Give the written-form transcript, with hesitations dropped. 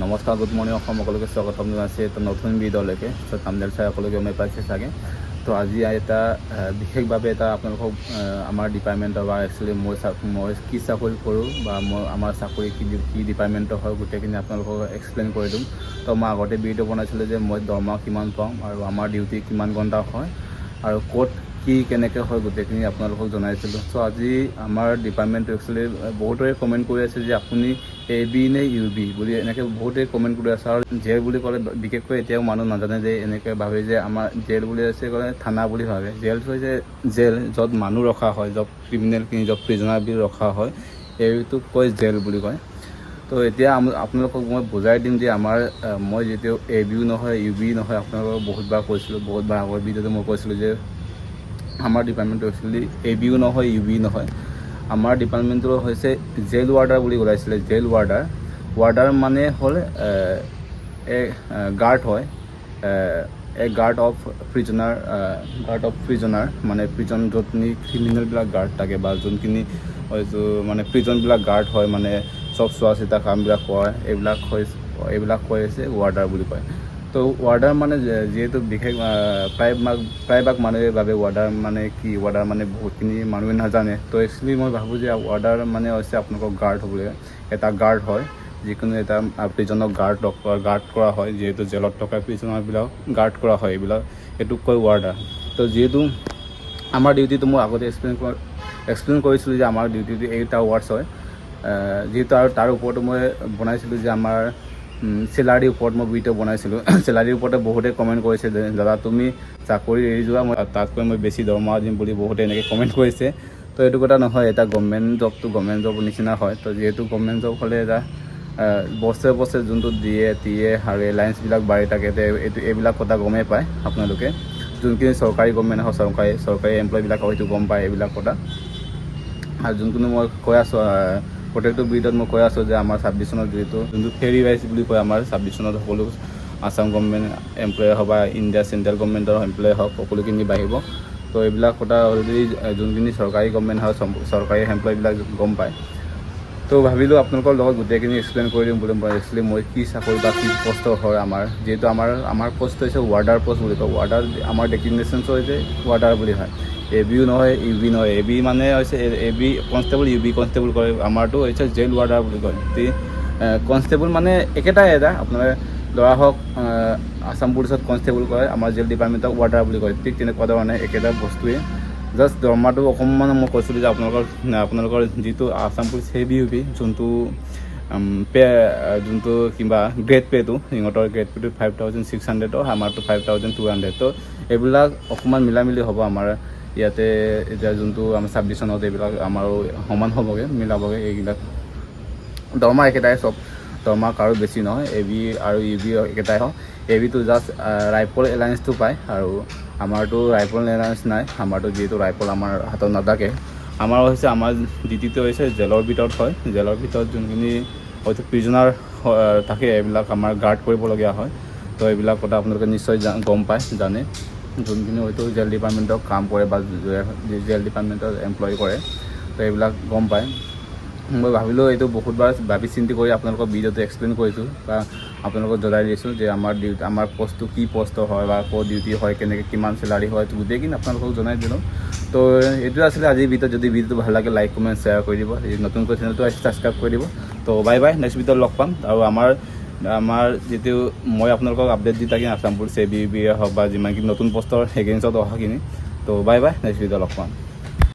নমস্কাৰ, good morning Assam, সকলোকে স্বাগতম জনাইছে এটা নতুন ভিডিঅ'লৈকে। চ' থাম্বনেইল চাই সকলোকে গমেই পাইছে চাগে। তো আজি এটা বিশেষভাৱে এটা আপোনালোকক আমাৰ ডিপাৰ্টমেণ্টৰ বা একচুৱেলি মই কি চাকৰি কৰোঁ বা মই আমাৰ চাকৰি কি কি ডিপাৰ্টমেণ্টৰ হয়, গোটেইখিনি আপোনালোকক এক্সপ্লেইন কৰি দিম। তো মই আগতে ভিডিঅ' বনাইছিলোঁ যে মই দৰমহা কিমান পাওঁ আৰু আমাৰ ডিউটি কিমান ঘণ্টা হয় আৰু ক'ত কি কেনেকৈ হয়, গোটেইখিনি আপোনালোকক জনাইছিলোঁ। চ' আজি আমাৰ ডিপাৰ্টমেণ্টটো একচুৱেলি বহুতৰে কমেণ্ট কৰি আছে যে আপুনি এ বি নে ইউ বি বুলি, এনেকৈ বহুতেই কমেণ্ট কৰি আছে। আৰু জেল বুলি ক'লে বিশেষকৈ এতিয়াও মানুহ নাজানে যে এনেকৈ ভাবে যে আমাৰ জেল বুলি আছে ক'লে থানা বুলি ভাবে। জেল হৈছে জেল, য'ত মানুহ ৰখা হয়, য'ত ক্ৰিমিনেলখিনি, য'ত প্ৰিজনাৰবিলাক ৰখা হয়, এইটোক কয় জেল বুলি কয়। তো এতিয়া আপোনালোকক মই বুজাই দিম যে আমাৰ মই যিটো এ বিও নহয়, ইউ বি নহয়, আপোনালোকক বহুতবাৰ কৈছিলোঁ, বহুতবাৰ আগৰ ভিডিঅ'টো মই কৈছিলোঁ যে আমাৰ ডিপাৰ্টমেণ্টটো একচুৱেলি এ বিও নহয়, ইউ বি নহয়। আমাৰ ডিপাৰ্টমেণ্টটো হৈছে জেল ৱাৰ্ডাৰ বুলি ওলাইছিলে। জেল ৱাৰ্ডাৰ, ৱাৰ্ডাৰ মানে হ'ল এ গাৰ্ড হয়, a guard of prisoner. Guard of prisoner মানে প্ৰিজন, য'ত নেকি ক্ৰিমিনেলবিলাক গাৰ্ড থাকে বা যোনখিনি হয়তো মানে প্ৰিজনবিলাক গাৰ্ড হয়, মানে চব চোৱা চিতা কামবিলাক কৰে, এইবিলাক হৈছে, এইবিলাক কৈ আছে ৱাৰ্ডাৰ বুলি কয়। তো ৱাৰ্ডাৰ মানে যিহেতু বিশেষ প্ৰায়ভাগ মানুহে ভাবে ৱাৰ্ডাৰ মানে কি, ৱাৰ্ডাৰ মানে বহুতখিনি মানুহে নাজানে। তো একচুৱেলি মই ভাবোঁ যে ৱাৰ্ডাৰ মানে হৈছে আপোনালোকৰ গাৰ্ড হ'বলৈ, এটা গাৰ্ড হয়, যিকোনো এটা প্ৰিজনক গাৰ্ড কৰা হয়। যিহেতু জেলত থকা প্ৰিজনাৰবিলাক গাৰ্ড কৰা হয়, এইবিলাক এইটোক কয় ৱাৰ্ডাৰ। তো যিহেতু আমাৰ ডিউটিটো মই আগতে এক্সপ্লেইন কৰিছিলোঁ যে আমাৰ ডিউটিটো 8 আৱাৰ্ছ হয় যিহেতু। আৰু তাৰ ওপৰতো মই বনাইছিলোঁ যে আমাৰ চেলাৰীৰ ওপৰত মই ভিডিঅ' বনাইছিলোঁ। চেলাৰীৰ ওপৰতে বহুতে কমেণ্ট কৰিছে যে দাদা, তুমি চাকৰি এৰি যোৱা, মই তাতকৈ মই বেছি দৰমহা দিম বুলি বহুতে এনেকৈ কমেণ্ট কৰিছে। তো এইটো কথা নহয়, এটা গভমেণ্ট জবটো গভমেণ্ট জবৰ নিচিনা হয়। তো যিহেতু গভমেণ্ট জব হ'লে এটা বছৰে বছৰে যোনটো দিয়ে টিয়ে আৰু এলায়েন্সবিলাক বাঢ়ি থাকে, তে এইটো এইবিলাক কথা গমেই পায় আপোনালোকে। যোনখিনি চৰকাৰী গভমেণ্ট হওক, চৰকাৰী এমপ্লয়বিলাকক হয়তো গম পায় এইবিলাক কথা। আৰু যোনখিনি মই কৈ আছোঁ, প্ৰত্যেকটো ভিডিঅ'ত মই কৈ আছোঁ যে আমাৰ 26 চনত যিহেতু যোনটো পে ৰিভাইজ বুলি কয়, আমাৰ 26 চনত সকলো আছাম গভমেণ্ট এমপ্লয় হওক বা ইণ্ডিয়া চেণ্ট্ৰেল গভমেণ্টৰ এমপ্লয় হওক, সকলোখিনি বাঢ়িব। তো এইবিলাক কথা অলৰেডি যোনখিনি চৰকাৰী গভমেণ্ট হয়, চৰকাৰী এমপ্লয়বিলাক গম পায়। তো ভাবিলোঁ আপোনালোকৰ লগত গোটেইখিনি এক্সপ্লেইন কৰি দিম বুলি। মই একচুৱেলি মই কি চাকৰি বা কি পষ্টৰ হয় আমাৰ, যিহেতু আমাৰ পষ্ট হৈছে ৱাৰ্ডাৰ পষ্ট বুলি কয়। ৱাৰ্ডাৰ আমাৰ ডেজিগনেশ্যনছ হৈছে ৱাৰ্ডাৰ বুলি হয়। এ বিও নহয়, ইউ বি নহয়। এ বি মানে হৈছে A B constable, U B constable কয়। আমাৰটো হৈছে জেল ৱাৰ্ডাৰ বুলি কয়। কনষ্টেবল মানে একেটাই এটা আপোনাৰ ধৰা হওক আছাম পুলিচত কনষ্টেবল কয়, আমাৰ জেল ডিপাৰ্টমেণ্টক ৱাৰ্ডাৰ বুলি কয়। ঠিক তেনেকুৱা ধৰণে একেটা বস্তুৱে, জাষ্ট দৰমহাটো অকণমান মই কৈছিলোঁ যে আপোনালোকৰ যিটো Assam police A B, U B যোনটো পে, যোনটো কিবা গ্ৰেড পে'টো, সিহঁতৰ গ্ৰেড পে'টো 5600ৰ, আমাৰটো 5200। তো এইবিলাক অকণমান মিলা মিলি হ'ব আমাৰ ইয়াতে। এতিয়া যোনটো আমাৰ 26 চনত এইবিলাক আমাৰো সমান হ'বগৈ, মিলাবগৈ। এইবিলাক দৰমহা একেটাই, চব দৰমহা কাৰো বেছি নহয়। এ বি আৰু ইউ বি একেটাই হয়। এ বিটো জাষ্ট ৰাইফল এলায়েন্সটো পায় আৰু আমাৰতো ৰাইফল এলায়েন্স নাই। আমাৰতো যিহেতু ৰাইফল আমাৰ হাতত নাথাকে। আমাৰ হৈছে, আমাৰ ডিউটিটো হৈছে জেলৰ ভিতৰত হয়। জেলৰ ভিতৰত যোনখিনি হয়তো প্ৰিজনাৰ থাকে, এইবিলাক আমাৰ গাৰ্ড কৰিবলগীয়া হয়। তো এইবিলাক কথা আপোনালোকে নিশ্চয় গম পায়, জানে, যোনখিনি হয়তো জেল ডিপাৰ্টমেণ্টত কাম কৰে বা জেল ডিপাৰ্টমেণ্টত এমপ্লয় কৰে, তো এইবিলাক গম পায়। মই ভাবিলোঁ এইটো বহুতবাৰ ভাবি চিন্তি কৰি আপোনালোকৰ ভিডিঅ'টো এক্সপ্লেইন কৰিছোঁ বা আপোনালোকক জনাই দিছোঁ যে আমাৰ ডিউটি, আমাৰ পষ্টটো কি পষ্ট হয় বা ক'ত ডিউটি হয়, কেনেকৈ কিমান চেলাৰী হয়, গোটেইখিনি আপোনালোকক জনাই দিলোঁ। তো এইটো আছিলে আজিৰ ভিডিঅ'ত। যদি ভিডিঅ'টো ভাল লাগে, লাইক, কমেণ্ট, শ্বেয়াৰ কৰি দিব। যদি নতুনকৈ চেনেলটো আহিছে, ছাবস্ক্ৰাইব কৰি দিব। তো বাই বাই, নেক্সট ভিডিঅ'ত লগ পাম। আৰু আমাৰ যিটো মই আপোনালোকক আপডেট দি থাকিম Assam police A B, B হওক বা যিমানখিনি নতুন পষ্টৰ এগেইনষ্টত অহাখিনি। তো বাই বাই, নেক্সট ভিডিঅ'ত লগ পাম।